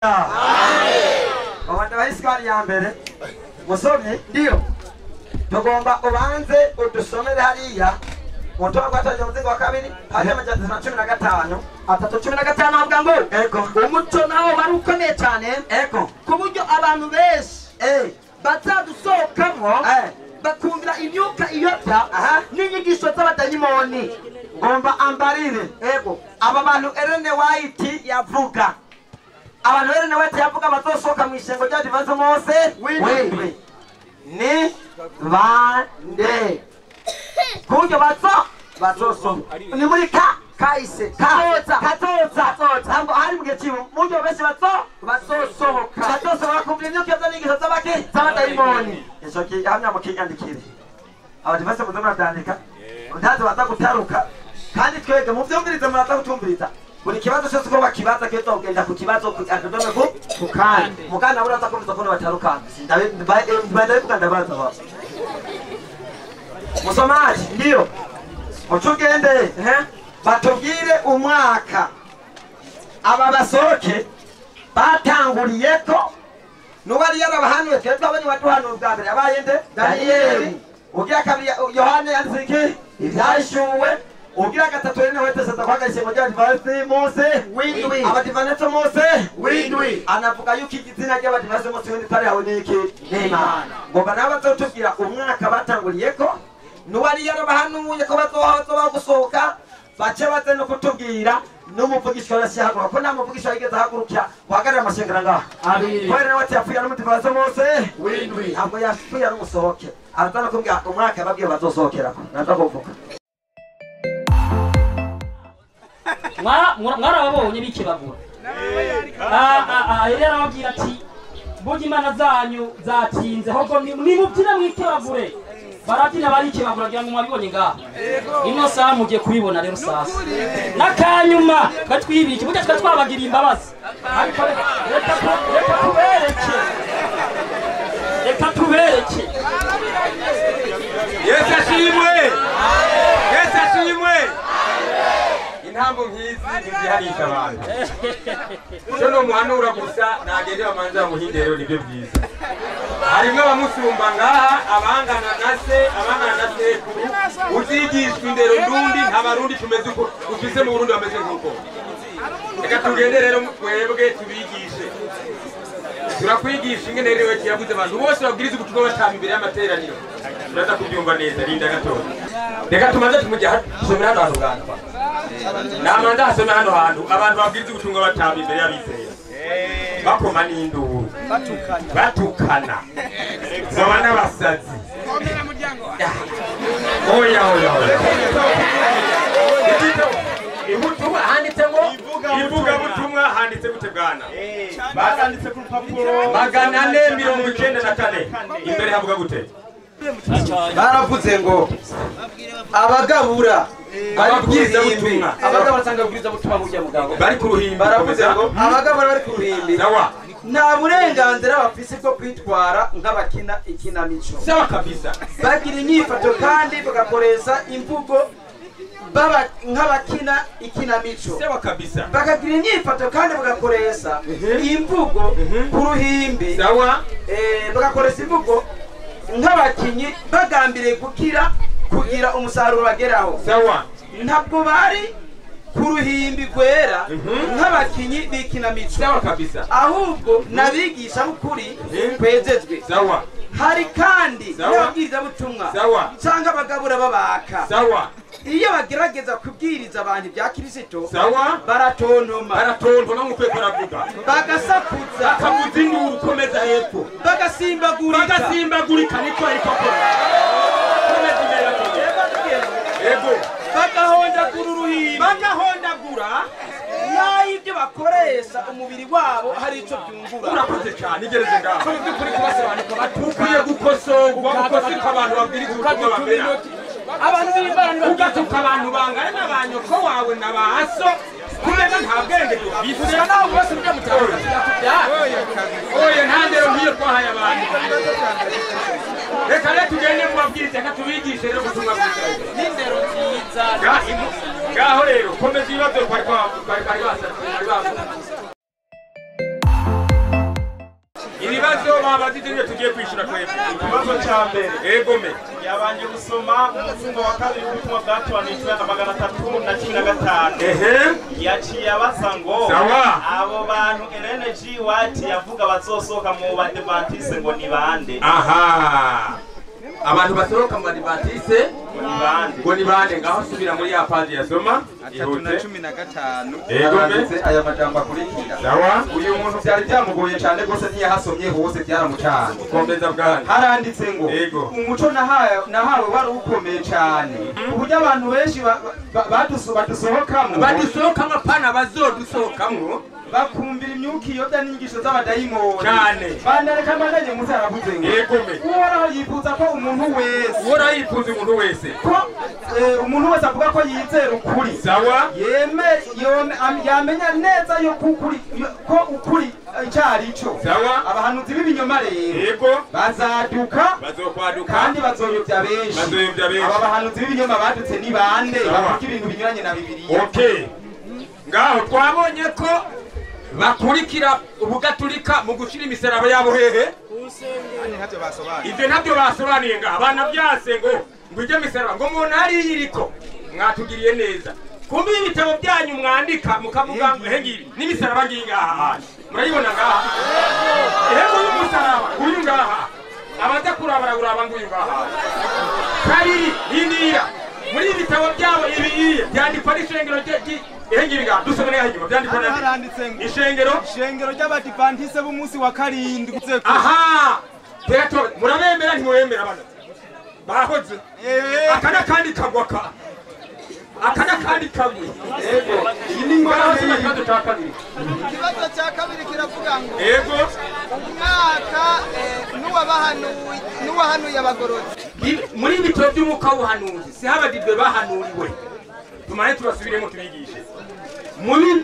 Amen. Wabanda wa ya mbere musomye ndio tugomba ubanze udusomere hariya mutoa gwataje umuzingo wa kabiri hariya amajana 15 3:15 avuga ngo ego umuco nawo wari ukomeye cyane ego ku buryo abantu benshi bazadusohokamo bakumvira imyuka iyobya n'inyigisho z'abadayimoni. Ngomba ambarire ego aba bantu Ellen White yavuga abantu Ellen White yavuga bazosohoka mu ishengo rya Divanse Mose windwi ni bande kuburyo bazosohoka ni muri kahise kazoza ntabwo hari mu gihe cy'ibu mu buryo benshi bazosohoka bazosohoka kumvira imyuka iyobya n'inyigisho z'abadayimoni. Ico gihamya mukinyandikire abadivanse muze muravyandika ntazo baza gutaruka kandi twebwe muvyumvirize muraza gutumviriza buri kibazo cyose uko bakibaza kiza kugenda ku kibazo akadome ku kandi mugana uraza kumviza ukuntu batarukana ndabivuga ndabaza ba musomaji ndio muco ugende batubwire umwaka aba basohoke batanguriyeko nuba yarabahanuye twebwe abanye waduhanuye ubwa mbere yabaye nde Daniyeli ugira kabiri Yohana yanditse iki ivyashuwe ugira gatatu Ellen White aza guhagarika ishengo rya Divanse Mose windwi abadivanse Mose windwi anavuga yuko igitsina ry'abadivanse Mose windwi tari niki n'Imana ngomba nabo bazotubwira umwaka batanguriyeko nuwari yarabahanuye ko bazoba gusohoka bace baze no kutubwira n'umuvugishwa yashahaguruka ko nta muvugishwa yigeze ahagurukira guhagarara amashengero ngaha abiri ko Ellen White yapfuye ari umudivanse Mose windwi ntabwo yapfuye ari umusohoke araza no kumbwira umwaka yababwiye bazosohokerako naza kuvuga mwarababonye bikebagura yari arababwira ati burya imana zanyu zatinze ahubwo nimubyine mwikebagure barabyina barikebagura kugira ngo mwabibonye ngaha ino saha mugiye kubibona rero sasa n'akanyuma twari twibike burya twari twabagiriye imbabazi ariko reka tubereke Yesu ashimwe Yesu ashimwe intambo nkizi ntiziharisha abantu cyo no muhanura gusa nagende bamanza bamuhinde rero nibyo byiza harimwe abamusumba ngaha abangana na se abangana na sekuru uzigishwa indero ndundi nta barundi tumeze uko ufise mu Burundi bameze nkuko reka tugende rero twebwe tubigishe turakwigisha ingene rero yavuze abantu bose babwiriza ubutumwa batamba imbere y'amateraniro turaza kubyumva neza rinda gatoya reka tumanze tumujya hasomera hano hantu ganwa namanza hasome hano hantu abantu babwiriza ubutumwa batamba imbere y'abizera bakoma n'induru batukana baba n'abasazi oya oya oya ibutumwa handitse ngo ivugabutumwa handitse gute bwana baranditse ku rupapuro 494 imbere havuga gute baravuze ngo abagabura ababwiriza butumwa abagabura cyangwa ababwiriza butumwa burya mugabo bari ku ruhimbi baravuze ngo abagabura bari ku ruhimbi sawa nta burenganzira bafise bwo kwitwara nk'abakina ikinamico sawa kabisa bagira inyifato kandi bagakoresha imvugo baba nk'abakina ikinamico sawa kabisa bakagira inyifato kandi bagakoresha imvugo ku ruhimbi sawa bagakoresha imvugo nk'abakinyi bagambiriye gukira kugira umusaruro bageraho sawa ntabwo bari ku ruhimbi rwera nk'abakinyi b'ikinamico sawa kabisa ahubwo nabigisha ukuri kwezezwe sawa hari kandi n'ababwirizabutumwa cyangwa abagabura babaka sawa iyo bagerageza kubwiriza abantu ibya Kristo sawa baratontoma baratontoma nk'uko baravuga bagasakuza bakavuza induru komeza hepfo bagasimbagurika bagasimbagurika niko ariko komeza imbere yego bagahondagura uruhimbi bagahondagura n'ibyo bakoresha umubiri wabo hari ico byungura urakoze cyane igereze ngaho ukwiye gukosorwa ukosika abantu babwiriza ubutumwa bamera abantu b'imbarano ugatuka abantu bangana na ba nyoko wawe na ba so kubera nta bwenge dufise nawe bose mujya mutanga oya nta ndero nk'iyo twahaye abantu reka rero tugende mubabwirize reka tubigishe rero ubutumwa bwiza n'indero nziza ngaho rero komeza ibibazo twari basatse. Babajije nibyo tugiye kwishura twebwe. Ikibazo cya mbere. Ego me. Yabanje gusoma umuzingo wa kabiri w'ubutumwa bwatoranijwe na 315. Ehe. Yaciye abaza ngo sawa, abo bantu Ellen G. White yavuga bazosohoka mu Badventiste ngo ni bande? Aha. Abantu basohoka mu Badventiste ngo ni bande? Ngaho subira muri ya page yasoma. 315. Ego me. Aya majambo akurikira. Sawa. Uyu muntu byari byamugoye cyane rwose ntiyahasomye hose byaramucana. Komeza bwana. Haranditse ngo umuco nahawe wari ukomeye cyane uburyo abantu benshi badusohokamo badusohokamo pana bazodusohokamo bakumvira imyuka iyobya n'inyigisho z'abadayimoni cyane. Bandareka mbandanye munsi aravuze ngo yego me. Uhoraho yifuza ko umuntu wese, Uhoraho yifuza umuntu wese ko umuntu wese avuga ko yizera ukuri. Sawa. Yamenya neza yo kukuri ko ukuri icyari cyo. Sawa. Abahanuzi b'ibinyoma rero yego bazaduka, bazokwaduka kandi bazoyobya benshi. Bazoyobya benshi. Aba bahanuzi b'ibinyoma badutse ni bande? Bavuga ibintu binyuranye na Bibiliya. Okay. Ngaho twabonye ko bakurikira ubugaturika mu gushira imisaraba yabo hehe? Ibyo ntabyo basobanuye ngaha. Abana byase ngo ijye misaraba ngo umuntu hari yiriko mwatugiriye neza. Kumbi ibitabo byanyu mwandika mukavuga ngo ngibi n'imisaraba ngiyi ngaha. Murayibona ngaha. Ehe nguyu musaraba uyu ngaha. Abaza kurabara uraba nguyu ngaha. Kabiri indira muri ibitabo byabo ibi byandikwa n'ishengero ehe ngibi ngaha dusomere ngaha inyuma byandikwa na ishengero ishengero ry'Abadivantiste b'umunsi wa karindwi. Aha Petro murabemera ntimubemera bana bahoze akana kandi kagwa ka akana kandi kagwe. Yego iyi ni ngorane. Ikibazo cya kabiri. Ikibazo cya kabiri kiravuga ngo yego umwaka n'uwahanuye abagororotsi muri ibitabo by'umwuka w'ubuhanuzi si habadidwe bahanuriwe. Tumane tubasubiremo tubigishe.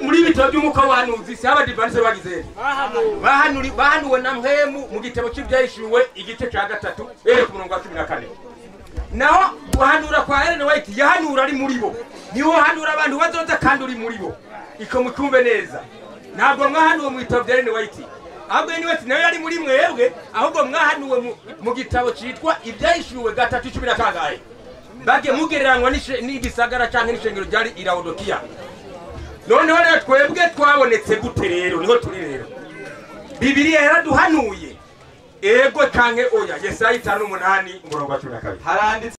Muri ibitabo by'umwuka w'ubuhanuzi si habadivantiste bagize bahanuwe na mpemu mu gitabo cy'ibyahishuwe igice cya 3 uhereye ku murongo wa 14. Naho guhanura kwa Ellen White yahanura ari muri bo. Niwo hanura abantu bazoza kandi uri muri bo. Iko mukumbe neza. Ntabwo mwahanuwe mu gitabo bya Ellen White. Ahubwo Ellen White nayo yari muri mwebwe, ahubwo mwahanuwe mu gitabo cyitwa ibyahishuwe 3:10 kangahe. Bage mugereranywa n'igisagara canke n'ishengero ryari i Laodikiya. Noneho rero twebwe twabonetse gute rero niho turi rero. Bibiliya yaraduhanuye. Ego canke oya. Yesaya 58 umurongo wa 12. Haranditse